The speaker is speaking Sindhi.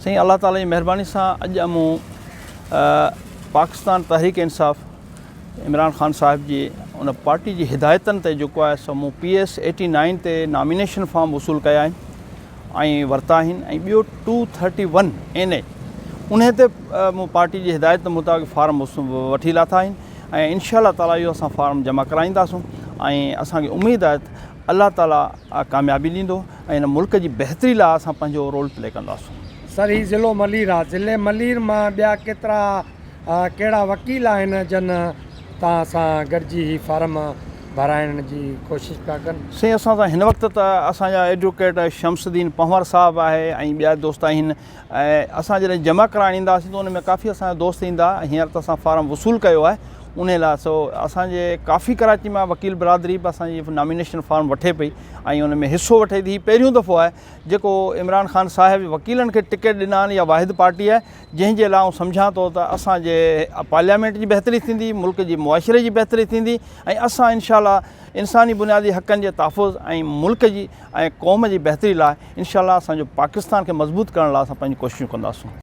سائين الله تعالي جي مهرباني سان اڄ مون پاڪستان تحريڪ انصاف عمران خان صاحب جي ان پارٽي جي هدايتن تي جيڪو آهي سو مون پي ايس ايٽي نائن تي نامينيشن فارم وصول ڪيا آهن ۽ ورتا آهن ۽ ٻيو ٽو ٿرٽي ون اين اي انهي تي مون پارٽي جي هدايت مطابق فارم وٺي لاٿا آهن ۽ انشاء الله تعالي اهو اسان فارم جمع ڪرائينداسون ۽ اسان کي اميد آهي ته الله تعالي ڪاميابي ڏيندو ۽ هن ملڪ جي بهتري لاء اسان پنهنجو رول پلي ڪنداسون. سر هي ضلعو ملير آ ضلعي ملير مان ٻيا ڪيترا ڪهڙا وڪيل آهن جن توهان سان گڏجي هي فارم ڀرائڻ جي ڪوشش پيا ڪن. سائين اسان سان هن وقت ته اسان جا ايڊووڪيٽ شمس الدين پنهور صاحب آهي ۽ ٻيا دوست آهن ۽ اسان جڏهن جمع ڪرائڻ اينداسين ته ان ۾ ڪافي اسان جا دوست ايندا هينئر ته اسان فارم وصول ڪيو آهي انهي لاء سو اسان جي ڪافي ڪراچي مان وڪيل برادري به اسان جي نامينيشن فارم وٺي پئي ۽ ان ۾ حصو وٺي ٿي هي پهريون دفعو آهي جيڪو عمران خان صاحب وڪيلن کي ٽڪيٽ ڏنا آهن يا واحد پارٽي آهي جنهن جي لاء آئون سمجهان ٿو ته اسان جي پارليامينٽ جي بهتري ٿيندي ملڪ جي معاشري جي بهتري ٿيندي ۽ اسان انشاء الله انساني بنيادي حقن جي تحفظ ۽ ملڪ جي ۽ قوم جي بهتري لاء انشاء الله اسان جو پاڪستان کي مضبوط ڪرڻ لاء اسان پنهنجون ڪوششون ڪنداسون.